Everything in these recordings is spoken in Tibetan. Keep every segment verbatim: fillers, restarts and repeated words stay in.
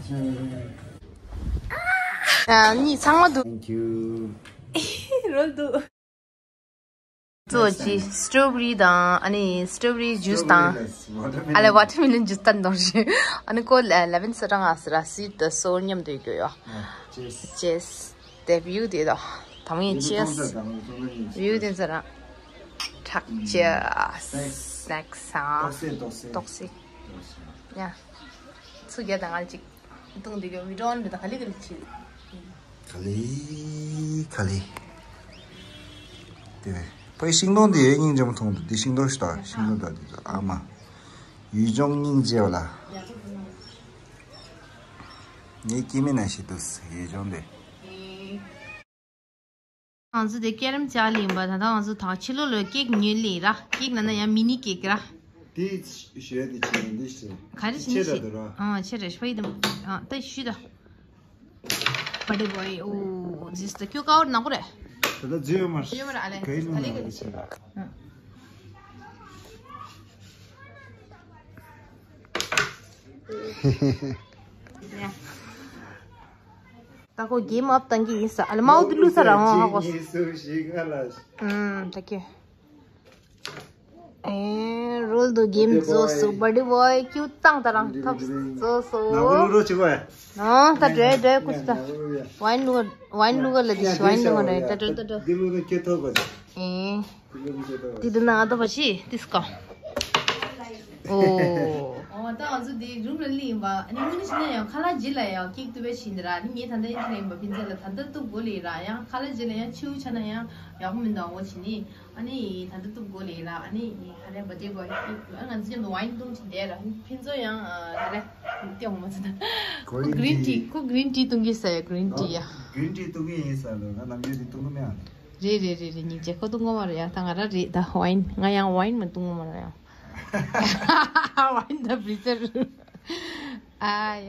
ཨ་ནི་ཚང་མ་འདུག Thank you. རོལ་འདུག་གཙོ་ཆེ་སི་ཊོ་བེ་རི་དང་། ཨ་ནི་སི་ཊོ་བེ་རི་ཇུས་དང་། ཨ་ལེ་ཝ་ཊར་མེ་ལོན་ཇུས་དང་འདོར་ཞིག་ཨ་ནི་ཀོ་ལེ་མོན་སོ་ཌ་ང་ཟེར་ར་སི་ཊི་དང་སོལ་མཉམ་དུ་ཡོད་ཡོད། ཅེས། ཅེས། དེ་བིའུ་དེ་དང་། དང་པོ་ངས་ཅེས། བིའུ་དེ་ཟེར་ར། ཁྲག་ཅེས། སི་ནེག་སི་ཨ། ཏོག་སེ་ཏོག་སེ། ཏོག་སེ། ཡ། ཚུ་རྒྱ་དང་ང་ཅིག་བཏུང་དེ་གི་མི་འགྲོ་ནི་ད་ག་ལེ་ག་ལེ་ཆི། ག་ལེ་ག་ལེ། དེ་ཕའི་ཤིང་སྡོང་དེ་སྙིང་རྗེ་མོ་མཐོང་འདུག་དེ་ཤིང་སྡོང་ཞིག་དང་ཤིང་སྡོང་དང་དེ་ཚོ་ཨ་མ། ཡུལ་ལྗོངས་སྙིང་རྗེ་བ་ལ། ངའི་སྐྱེ་དམན་ཞིག་འདུག་ཡུལ་ལྗོངས་དེ། ང་ཚོ་དེ་ཀེ་རམ་ཅག་ལེན་པ་ད་ལྟ་ང་ཚོ་ད་ཕྱི་ལོགས་ལ་ཀེག་ཉོས་ལེ་ར། ཀེག་ན་ན་ཡང་མི་ནི་ཀེག་ར། དེ་ཞོལ་དེ་ཆེ་འདི་ཞེ། ག་རེ་ཞིག་ཆེ་ནི་ར་ཞིག་དུ་ར། ཨང་ཆེ་རེ་ཞིག་ཕ་ཡི་དམ། ཨང་ད་ཞུ་ད། བ་ཌི་བོའི་ཨོ་ཛིས་ད་ཁྱོད་ཀ་བར་ནག་པོ་རེད། ད་ལྟ་འཛུལ་ཡོད་མ་རེད། འཛུལ་ཡོད་མ་རེད་ཨ་ལེ། ག་ཡི་ནང་ལ་ཆེ་ར། ཨང་། ཡ། ད་ཁོ་གེམ་ཨབ་བཏང་གི་ཡིན་ས། ཨ་ལ་མའོ་དེ་བླུགས་ས་ར་འོང་ཧ་གོ། ཉི་ཤུ་ཞིག་ང་ལ། ཨུམ་ད་ཀྱེ། ཨེ་རོལ་དུ་གེམ་བཟོ་སོ། བ་ཌི་བོའི་ཁྱོད་བཏང་ད་རང་ཐབས་བཟོ་སོ། ནང་ལོ་རོ་ཆུ་བ། ཨ་ད་འདྲེ་འདྲེ་ཀུ་ས་ད། ཝའིན་ལུག་ཝའིན་ལུག་ལ་དི་ཤི་ཝའིན་ལུག་ལ་ད་འདྲེ་ད་འདྲེ། འདི་ལུག་ནི་ཁྱེད་ཐོབ་པ། ཨེ། དེ་དུ་ན་ང་ད་བ་ཤི་དིས་ཀོ། ཨོ། ཨོ་ད་ང་ཚོ་དེ་རུམ་ལ་སླེབས་ཡིན་པ། ཨ་ནི་དངོས་གནས་བྱས་ན་ཡང་ཁ་ལག་རྗེས་ལ་ཡང་ཀེག་གཏུབ་པའི་བྱིན་དེ་ར། ཨ་ནི་ངས་ད་ལྟ་ཡིན་དེ་ཡིན་པ་ཕན་ཚུན་ལ་ད་ལྟ་གཏུབ་དགོས་ལེ་ར། ཡང་ཁ་ལག་རྗེས་ལ་ཡང་ཆེའུ་ཆ་ན་ཡང་ཡག་པོ་མི་འདུག་འོ་བྱས་ནི། ཨ་ནི་ད་ལྟ་གཏུབ་དགོས་ལེ་ར། ཨ་ནི་ཧ་རེ་བ་ཏེ་བ་ཀེག་ཨ་ང་ཚོ་མཉམ་དུ་ཝའིན་འཐུང་བྱིན་དེ་ར། ཕན་ཚུན་ཡང་ཨ་ཧ་རེ་དེ་འོང་མ་ཚོད་ད། ཁོ་གི་རིན་ཊི་ཁོ་གི་རིན་ཊི་འཐུང་གི་ས་ཡ་གི་རིན་ཊི་ཡ། གི་རིན་ཊི་འཐུང་གི་ཡིན་ས་ལ་ང་ནམ་རྒྱུན་དེ་འཐུང་གི་མེད་ཨ། རེད་རེད་རེད་རེད། སྙིང་རྗེ། ཁོ་འཐུང་གོ་མ་རེད་ཡ། ད་ང་རང་རེད་ད། ཝའིན་ང་ཡང་ཝའིན་མ་འཐུང་གོ་མ་རེད་ཡ། ཝའིན་ད་བི་ཛར། ཨ་ཡ།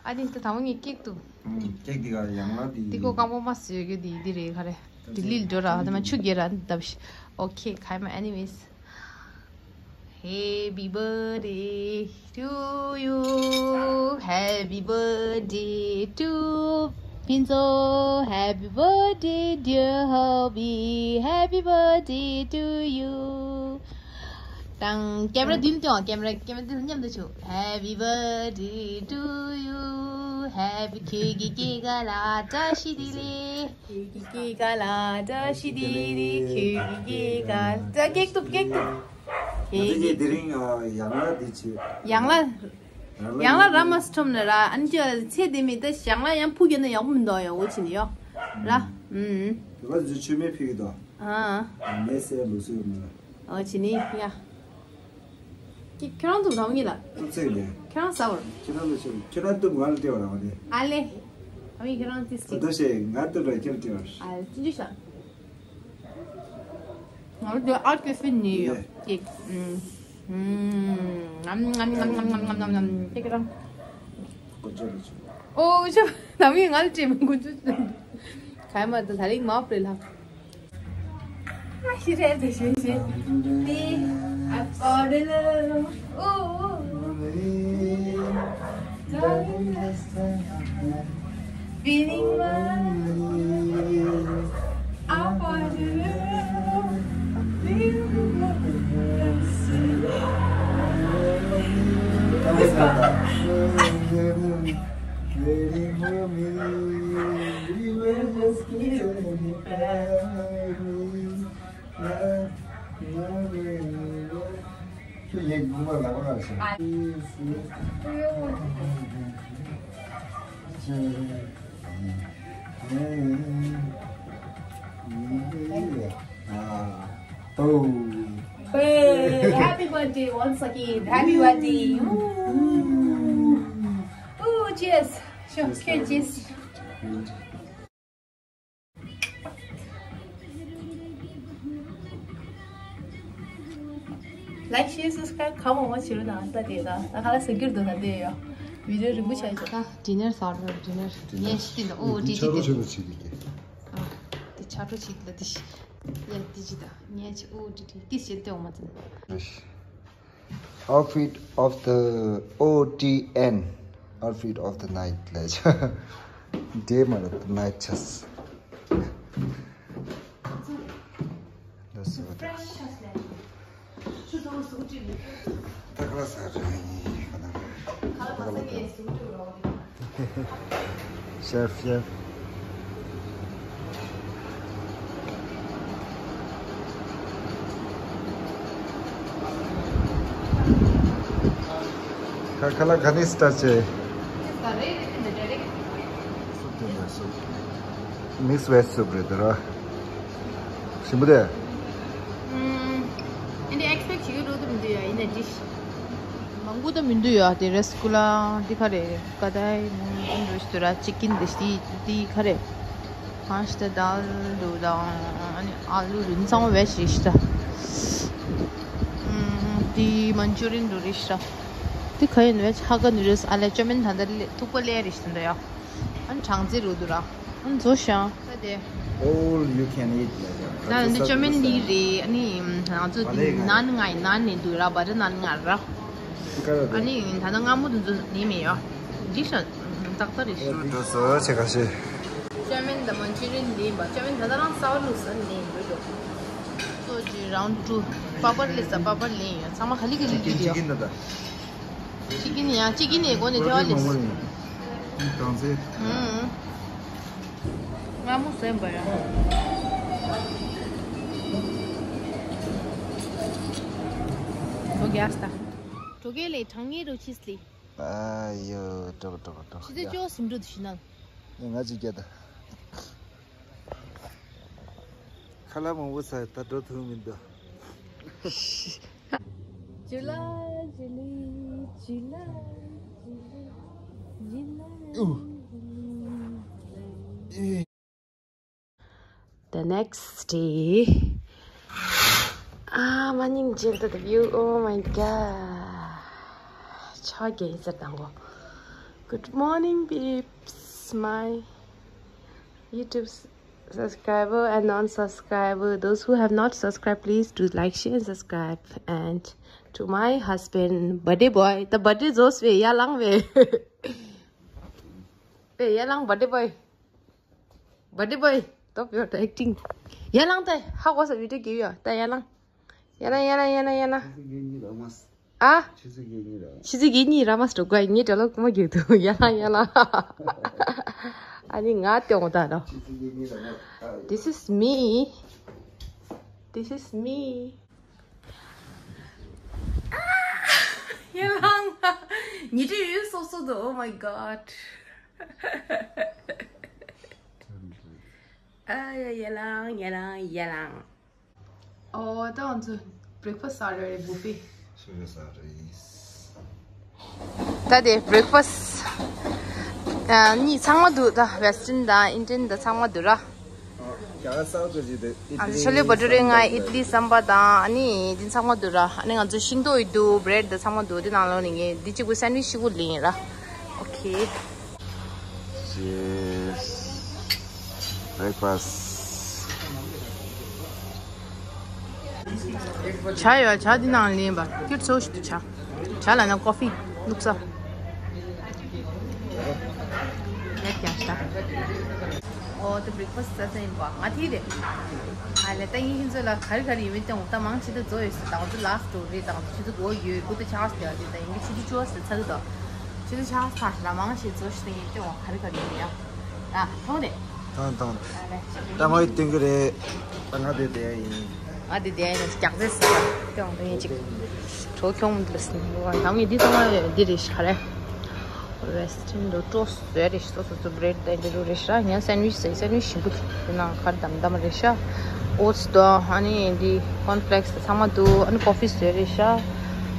ཨ་ནི་ད་དང་པོ་ངས་ཀེག་ཏུ། ཀེག་འདི་ག་ཡང་ལ་འདི། འདི་ཁོ་རྐང་པ་མ་བཟོས་གི་འདི་འདི་རེད་ག་རེ། འདི་ལིལ་འགྲོ་ར་ད་མ་ཆུ་རྒྱས་ར་འདབ་ཤི། ཨོ་ཁེ་ཁ་ཡ་མ། ཨེ་ནི་ཝེས། Happy birthday to you. Happy birthday to Pinzo. Happy birthday, dear hubby. Happy birthday to you. དང་། ཀེམ་ར་འདི་ལ་སྟོན། ཀེམ་ར་ཀེམ་ར་འདི་ལ་མཉམ་དུ་བྱུང་། Happy birthday to you. Happy ཁྱོད་ཀྱི་སྐྱེས་སྐར་ལ་བཀྲ་ཤིས་བདེ་ལེགས། ཁྱོད་ཀྱི་སྐྱེས་སྐར་ལ་བཀྲ་ཤིས་བདེ་ལེགས། ཁྱོད་ཀྱི་སྐྱེས་སྐར། ད་ཀེག་ཏུ་ཀེག་ཏུ། ང་ཚོ་གིས་དེ་རིང་ཨ་ཡང་ལ་འདི་བྱས། ཡང་ལ། ཡང་ལ་ར་མ་སི་ཁྲོམ་ནས་ར། ཨ་ནི་ཅོ་ཚེ་འདི་མི་ད་ཡང་ལ་ཡང་ཕུག་ཡོད་ན་ཡག་པོ་མི་འདུག་ཡ། འོ་ཆི་ནི་ཡོ་ར། ཨུམ། དེ་བ་ཚོ་ཆུ་མེ་ཕིག་གི་དོ། ཨ། མེ་སེ་ལུ་སུ་ཡོད་མེད། འོ་ཆི་ནི་ཡ། ཁྱེད་ཁྱེད་རང་ཚོ་གང་ངེས་ལ། ཏུ་ཚེ་ནས། ཁྱེད་རང་ས་བར། ཁྱེད་རང་ཚོ་ཆེ་ཁྱེད་རང་ཏུ་ང་ལ་སྟེར་བ་ར་བ་ནི། ཨ་ལེ། ཨ་མི་ཁྱེད་རང་ཏིས་ཏུ་ཏུ་ཤེ་ང་ཏུ་ར་ཁྱེད་སྟེར་བ། ཨ་ལེ་ཅི་འདྲ་ཤ། ང་ལ་ཨར་ཀི་ཕིན་ནི་ཡོད། ཀེག་ཨུམ། ཨུམ། ངམ་ངམ་ངམ། ཀེག་རང་། ཨོ་ཆོ། ནམ་ཡིན་ང་ལ་སྤྲད་མི་དགོས་ཚུལ། ག་མ་ད་ད་རིང་མ་སྤྲད་ལ། ཨ་ཤི་རེད་དེ་ཤི་ཤི། ཏི། ཨ་ཀོ་རེ་ལ། ཨོ། Feeling my I want you to feel this one. Waiting for me, we were just kidding. ཁྱོད་ཡིག་དགོངས་པ་ལག་པ་ལ་ཞོག Hey, happy birthday once again. Happy birthday. Ooh. Ooh, cheers. Sure, cheers. Cheers. Like, share, subscribe གང་མང་མང་བྱེད་རོགས་གནང་། ད་དེ་ད་ད་ག་ལ་ཟ་རྒྱུར་འདུག་ད་དེ་ཡོ། བི་ཌི་ཡོ་རིང་པོ་ཆགས་ཀྱི་ད། ཌི་ནར་ཟ་རོགས། ཌི་ནར་ངས་ཤི་ཏི་ད། ཨོ་ཌི་ཊི་ཆག་ཏི་རོ་ཆག་རོ་བྱེད་ཀྱི་ཨ་དེ་ཆག་རོ་བྱེད་ཀྱི་ད་དེ་ཤི། ཡ་དེ་ཅི་ད་ངས་ཆི་ཨོ་ཌི་ཊི་ཏི་བྱེད་དེ་འོ་མ་ཙམ། Outfit of the O T N. outfit of the night ལས་ཆ། Day མ་རེད། Night ཆས། འདི་སུ་རེད། ད་ག་ལ་ས་རེད། ཤེཕ་ཤེཕ། ཁ་ཁ་ལག་ག་ནས་སི་ཊར་བྱས། སུབ་དེ་འདྲ་སུབ། མིག་སི་ཝེཇ་སུབ་རེད་དེ་ར། ཞིམ་པོ་དེ། ཨམ། ཨ་ནི་ཨེག་སི་པེག་བྱེད་ཀྱི་འགྲོ་དུ་མི་འདུག་ཡ། ཨིན་ན་ཌིཤ་མང་པོ་ད་མི་འདུག་ཡ། དེ་ར་སི་ཀུ་ལ་འདི་ག་རེ། ཀ་དའི་མོ་འདི་འདྲ་ཞིག་འདུག་ར། ཅི་ཀིན་འདི་འདི་ག་རེ། ཧང་ཤ་དལ་འདུག་དང་། ཨ་ནི་ཨ་ལུ་རིན་ཚང་བེ་ཤི་ཤ། ཨམ། དེ་མན་ཅུ་རི་ཡན་འདུག་རེད་ཤ། དེ་ག་ཡིན་བེ་ཧ་ག་ནུ་རེས། ཨ་ལས་ཅོ་མིན་ད་ལྟ་ཐུག་པ་ལས་རེ་ཤ་འདུག་ཡ། ཨ་ནི་གྲང་རྩེད་རུ་འདུག་ར། ཨ་ནི་བཟོ་ཤ་ད་དེ། All you can eat like that. ད་འདི་ཅོ་མིན་ལི་རེད། ཨ་ནི་ང་ཚོ་དེ་ནན་ང་ཡིན། ནན་ནི་འདུག་ར། བ་ཏར་ནན་ང་ར། ཨ་ནི་ད་ལྟ་སྔ་མོ་དེ་ཚོ་ནི་མེད་ཡ། འདི་ཤ་ཏག་ཏག་རེད་ཤག་འགྲོ་སོ་ཆེ་ཁ་ཤས། ཅོ་མིན་དང་མན་ཅུ་རི་ཡན་ལེན་པ། ཅོ་མིན་ད་ལྟ་རང་སའོ་ནུ་སི་ལེན་འགྲོ་འགྲོ། སོ་ཅི་རའུན་ཌི་ཊུ། པ་པར་ལེ་ས། པ་པར་ལེན་ཡོད། ཚང་མ་ག་ལི་ག་ལི་ཅི་ཀིན་ད་ད། ཅི་ཀིན་ཡ། ཅི་ཀིན་ནས་གོ་ནས་ཐེ་བ་ལེ་ས། ཀྲང་ཚེ། ཧུམ། སྔ་མོ་ཟོས་པ་ཡ། འགྲོ་རྒྱག་སྟ། འགྲོ་རྒྱག་ལས་གྲང་ངེས་རོ་ཆིས་ལི། ཨ་ཡོ། འགྲོ་གི་འགྲོ་གི་འགྲོ་གི། ཆི་ཚེ་ཅོ་སིམ་འགྲོ་དུ་ཤི་ན། ཡ་ང་ཅིག་རྒྱ་ད། ཁ་ལག་མང་པོ་ཟ་ད་འགྲོ་ཐུབ་མི་འདུག་ཇུ་ལ་ཇུ་ལི་ཇུ་ལ་ཇུ་ལི་ཇུ་ལ། The next day. Ah, morning, gentle the view. Oh my god. ཆ་རྒྱལ་ཡིན་ཟེར་དང་གོ། Good morning, peeps. My YouTube s- subscriber and non-subscriber. Those who have not subscribed, please do like, share, and subscribe. And to my husband, birthday boy. The birthday is also ཡར་ལངས་བས། པས་ཡར་ལངས། birthday boy. Birthday boy, stop your acting. ཡར་ལངས་ད། ཧ་གོ་སོང་། བི་ཌི་ཡོ་བརྒྱབ་ཡོད། ད་ཡར་ལངས། ཡར་ལངས་ཡར་ལངས་ཡར་ལངས་ཡར་ལངས། ཨ། ཆུ་ཚོད་བརྒྱད་གཉིས་ར་མ་སོང་། ངའི་ཌ་ལོག་མ་རྒྱག་འདུག་ཡར་ལངས་ཡར་ལངས། ཨ་ནི་ང་སྟོན་ད་རོ། This is me. This is me. ཡར་ལངས། ཉི་ཁྲི་ཡོད་སོ་སོ་འདུག Oh my god. ཨ་ཡ། ཡར་ལངས་ཡར་ལངས་ཡར་ལངས། ཨོ་ད་ང་ཚོ་བྷི་རེག་ཕ་སི་ཟ་རེད། བུ་ཕེ། ཤི་བའི་ཟ་རེད། ད་དེ་བྷི་རེག་ཕ་སི་གཉིས་ཚང་མ་འདུག་ད་ཝེ་སི་ཊརན་དང་ཨིན་ཌི་ཡན་དང་ཚང་མ་འདུག་ར། ཨ་ནི་ཆོ་ལེ་བྷ་ཊུ་རེ་ང་ཨིཌ་ལི་སམ་བྷར་དང་ཨ་ནི་འདི་ཚང་མ་འདུག་ར། ཨ་ནི་ང་ཚོ་ཤིང་ཏོག་ཡོད་འདུག་བྷི་རེཌ་དང་ཚང་མ་འདུག་དེ་ནང་ལོགས་ནས་ངས་འདི་གཅིག་པུ་སན་ཌི་ཝིཆ་གཅིག་པུ་ལེན་ར། ཨོ་ཁེ། Cheers. Breakfast. ཇ་ཡོད། ཇ་འདི་ནང་ལེན་པ་ཁྱེད་ཚོ་ཞིག་ཏུ་ཇ། ཇ་ལ་ན་ཀོ་ཕི་བླུགས་ས། ལེགས་ཀྱང་ཤ། ཨོ་དེ་བྷི་རེག་ཕ་སི་རྩ་ཚན་ཡིན་པ་ང་དེ་རེད། ཨ་ལས་ད་ཡིན་ཁྱེད་ཚོ་ལ་ག་རེ་ག་རེ་ཡིན་མིན་སྟོན། ད་མང་ཆེ་ད་རྫོགས་ཡོད་ཟེར། ད་ང་ཚོ་ལ་སི་ཊི་རེད། ད་ང་ཚོ་ཆུ་ཚོད་དགུ་ཡོད། དགུ་དང་ཕྱེད་ཀ་ཙམ་བསྡད་པ་རེད། ད་ཡིན་གྱི་ཆུ་ཚོད་བཅུ་པ་ཟེར་ཚར་གི་འདུག་ཆུ་ཚོད་ཕྱེད་ཀ་ཙམ་ལ་མང་ཆེ་རྫོགས་ཤི་ད་ཡིན་སྟོན། ག་རེ་ག་རེ་ཡིན་ཡ། ད་མཐོང་རེད། ཐང་ཐང་། ཨ་ལས། ད་ང་ཡི་སྟོན་གི་རེད། ད་ང་དེ་དེ་ཡིན། ང་དེ་དེ་ཡིན་རྒྱག་རེད་ཟེར། སྟོན་དེ་ཡིན་ཅིག་གྲོ་ཁྱོང་འདི་ལ་སྲིན་འདུག་ད་ངས་འདི་ཚང་མ་འདི་རེད་ཤག་རེད། ཝེ་སི་ཊརན་འདུག་ཀྲོ་སི་ཟེར་རེད། སོ་སོ་སོ་བྷི་རེཌ་དང་འདི་རུ་རེད་ཤག་ངས་སན་ཌི་ཝིཆ་ཟེར། སན་ཌི་ཝིཆ་ཞིམ་པོ་འདུག་དེ་ནང་ཁར་དམ་དམ་རེད་ཤག་ཨོ་ཊི་སི་དང་ཨ་ནི་འདི་ཀོན་ཕི་ལེག་སི་ཚང་མ་འདུག་ཨ་ནི་ཀོ་ཕི་ཟེར་རེད་ཤག་ཨ་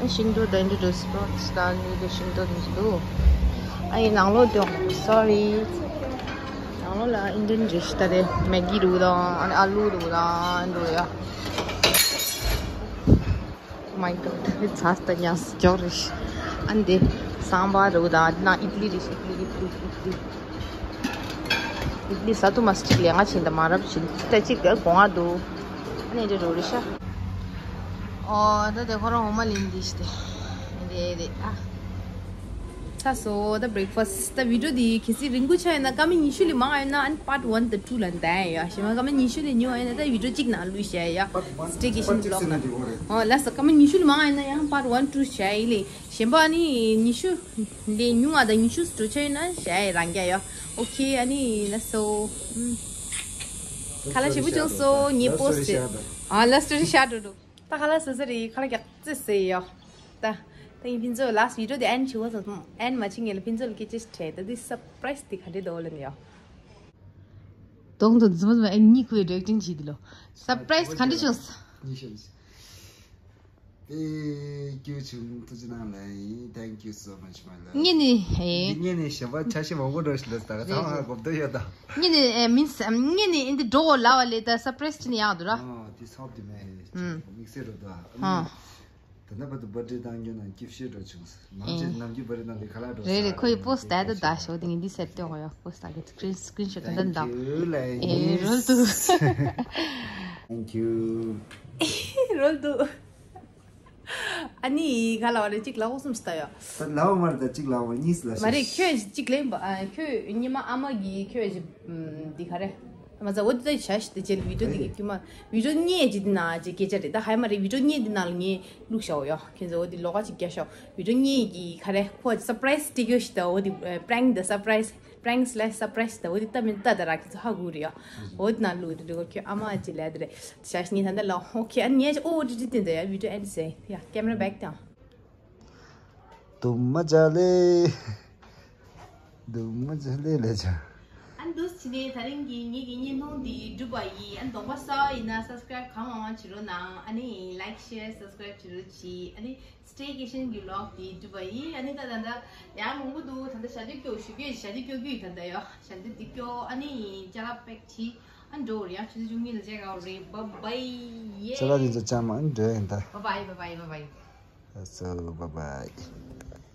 ནི་ཤིང་ཏོག་དང་འདི་འདྲ་སི་པོ་ཊི་དང་འདི་འདྲ་ཤིང་ཏོག་འདི་འདྲ་འདུག་ཨ་ནི་ནང་ལོགས་འདུག་སོ་རི། ནང་ལོགས་ལ་ཨིན་ཌི་ཡན་རེད་ཤག་ད་རེད། མེ་གི་རུ་དང་ཨ་ནི་ཨ་ལུ་རུ་དང་འདུག་ཡ། Oh my god, it's hot. ད་ཉལ་ས་ཅོག་རེད། ཨ་འདི་སམ་བྷར་རུ་དང་ཨ་འདི་ན་ཨིཌ་ལི་རེད། ཨིཌ་ལི་ཨིཌ་ལི་ཨིཌ་ལི། ཨིཌ་ལི་ཟ་ཐུབ་མ་སོང་། ཅིག་ལས་ང་ཕྱིན་ད་མ་རབས་ཕྱིན་ད་ཅིག་ག་གོང་ང་འདུག་ཨ་ནི་འདི་རུ་རེད་ཤག་ཨོ་ད་དེ་ཁོ་རང་འོ་མ་ལེན་འདི་ཤི་དེ་རེད་རེད་ཨ། ཚ་སོ་ད་བྷི་རེག་ཕ་སི་ད་བི་ཌི་ཡོ་འདི་གལ་སྲིད་རིང་པོ་ཆགས་ཡོད་ན་སྐར་མ་ཉི་ཤུ་ལས་མང་ཡོད་ན་ཨ་ནི་པར་ཊི་ཝན་དང་ཊུ་ལ་འདའ་ཡ་ཡོད། གཞན་པ་སྐར་མ་ཉི་ཤུ་ལས་ཉུང་བ་ཡོད་ན་ད་བི་ཌི་ཡོ་གཅིག་ནང་བླུགས་བཞག་ཡ་ཡོད། སི་ཊེ་ཀེ་ཤན་བི་ལོག་ནང་། ཨོ་ལགས་སོ། སྐར་མ་ཉི་ཤུ་ལས་མང་ཡོད་ན་ཡང་པར་ཊི་ཝན་ཊུ་བཞག་ཡ་ལས། གཞན་པ་ཨ་ནི་ཉི་ཤུ་ལས་ཉུང་བ་དང་ཉི་ཤུ་འགྲོ་ཆ་ཡོད་ན་བཞག་ཡ་རང་རྒྱ་ཡོད། ཨོ་ཁེ། ཨ་ནི་ལགས་སོ། ཁ་ལག་ཞིམ་པོ་བྱུང་སོང་། ངའི་པོ་སི་ཊི་ཟེར། ཨ་ལགས་སོ་རི་ཤ་འགྲོ་འགྲོ། ད་ཁ་ལག་ཟ་ཟ་རེད། ཁ་ལག་རྒྱག་ཙེ་ཟེར་ཡོད། ད་ད་ཡིན་ཕན་ཚུན་ལ་སི་ཊི་བི་ཌི་ཡོ་དེ་ཨེན་ཌི་བྱེད་དགོས་སོང་། ཨེན་ཌི་མ་བྱེད་སྔོན་ལ་ཕན་ཚུན་ལ་སྐད་ཆ་དྲིས། ད་འདི་སར་པ་རའི་སི་དེ་ག་འདྲས་འདུག་ལབ་ནས་ཡོད། གདོང་དུ་འཛུམ་མ་ཨེ་གཉིད་ཁུག་རེག་ཊིང་བྱེད་དེ་ལོ། སར་པ་རའི་སི་ག་འདྲས་བྱུང་སོང་། ཉི་ཤུ། ཨེ་སྐྱིད་བྱུང་། ཐུགས་རྗེ་གནང་ལ་ཡིན། Thank you so much, my love. ངས་ནི་ཨེ། འདི་ངས་ནི་གཞན་པ་ཆ་ཤས་མང་པོ་འགྲོ་ཞིག་ལ་ད་ག་ཚང་མ་གོ་བསྡད་ཡོད་ད། ངས་ནི་ཨེ་མིན་ངས་ནི་ཨེ་འདི་འགྲོ་འོ་ལ་བ་ལས་ད་སར་པ་རའི་སི་ཅི་ནི་ཡག་འདུག་ར། ཨ་དེ་ཚོགས་དེ་མེད་དམིགས་བསལ་རོ་ད། ཨ་ནི་ད་ནི་བར་དུ་བར་ཌེ་བཏང་རྒྱུ་ན་སྐྱིད་ཤོས་འགྲོ་བྱུང་། ནམ་ཅིག་ནམ་རྒྱུན་བར་ཌེ་བཏང་དུས་ཁ་ལག་འགྲོ་རེད་རེད། ཁོ་ཡི་པོ་སི་ཊི་ད་ད་ད་ཤོག་དེ་ངས་འདི་ཟེར་སྟོན་གོ་ཡོད། པོ་སི་ཊི་ད་གི་སི་ཀི་རིན་སི་ཀི་རིན་ཤོ་ཊི་ད་ད་ད། ཨེ་རོལ་འདུག Thank you. རོལ་འདུག་ཨ་ནི་ག་ལ་བ་རེད། གཅིག་ལ་འོ་གསུམ་ཞིག་ལྟ་ཡོད། ད་ལ་འོ་མ་རེད། ད་གཅིག་ལ་འོ་གཉིས་ལ་མ་རེད། ཁྱོད་གཅིག་ལེན་པ། ཨ་ཁྱོད་ཉི་མ་ཨ་མ་གིས་ཁྱོད་ཀྱི་འདི་ག་རེ་མ་ཚ་འོ་འདི་ད་བྱ་ཞིག་དེ་རྗེས་ལ་བི་ཌི་ཡོ་འདི་གི་རྒྱུ་མ་བི་ཌི་ཡོ་གཉིས་ཀྱི་འདི་ན་ཅིག་སྐད་ཆ་རེད། ད་ཧའི་མ་རེད། བི་ཌི་ཡོ་གཉིས་འདི་ནང་ལ་ངས་བླུགས་བཞག་ཡོད། ཁྱོད་ཚོ་འོ་འདི་ལོགས་ཀ་ཅིག་རྒྱག་ཤོག་བི་ཌི་ཡོ་གཉིས་ཀྱི་ག་རེ་ཁོ་སར་པ་རའི་སི་སྤྲད་རྒྱུ་ཞིག་ད་འོ་འདི་པ་རེང་ད་སར་པ་རའི་སི། པ་རེང་སི་ལ་སར་པ་རའི་སི་ད་འོ་དེ་ལྟ་མིན་ལྟ་ད་ར་ཁྱེད་ཚོ་ཧ་གོ་རེད་ཡ། འོ་དེ་ནང་བླུགས་དེ་འགྲོ་ཁྱོད་ཨ་མ་ཅི་ལས་དེ་རེད། ཤ་ཤ་ཉིན་ད་ལྟ་ལ་ཧོ་ཁྱོད་ཨ་ཉེ་ཅི་ཨོ་ཏི་ཏི་ཏི་ད་ཡ་བི་ཌི་ཡོ་ཨེན་ཌི་ཟེར་ཡ་ཀེམ་ར་བེག་དང་། དུ་མ་ཇ་ལེ། དུ་མ་ཇ་ལེ་ལེ་ཇ། ཨ་འདུག་ཕྱི་ནས་ད་རིང་གི་ངེད་ཀྱི་བརྙན་ཐུང་འདི་གྲུབ་པ་ཡིན། ཨ་གདོང་པ་གསར་པ་ཡིན་ན་སབ་སི་ཀ་རའིབ་གང་མང་མང་བྱེད་རོགས་གནང་། ཨ་ནི་ལའིག་ཤེར་སབ་སི་ཀ་རའིབ་བྱེད་རོགས་གྱིས། ཨ་ནི། སི་ཊེ་ཀེ་ཤན་གྱི་བི་ལོག་དེ་གྲུབ་པ་ཡིན། ཨ་ནི་ད་ད་ད་ཡང་མང་པོ་འདུག་ད་ད་ཞལ་འདེབས་སྐྱོ་ཞུ་གི་ཞལ་འདེབས་སྐྱོ་གི་ད་ད་ཡོ་ཞལ་འདེབས་འདི་སྐྱོ། ཨ་ནི་ཅ་ལག་པེག་བྱེད། ཨ་འགྲོ་རེད་ཡ། ཆུ་ཚོད་བཅུ་གཉིས་ལ་ཅེག་ཨའུཊ་རེད། བཱའི་བཱའི་ཡེ། ཅ་ལག་འདི་ཚོ་ཅང་མ་འགྲོ་ཡིན་ད། བཱའི་བཱའི་བཱའི་བཱའི་བཱའི། ཨ་སོ་བཱའི་བཱའི། བཱའི་བཱའི།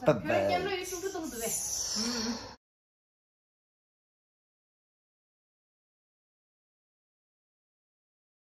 ཁྱོད་ཀྱང་ལོ་ཡི་ཤུགས་ཀྱིས་གཏོང་འདུག་བས།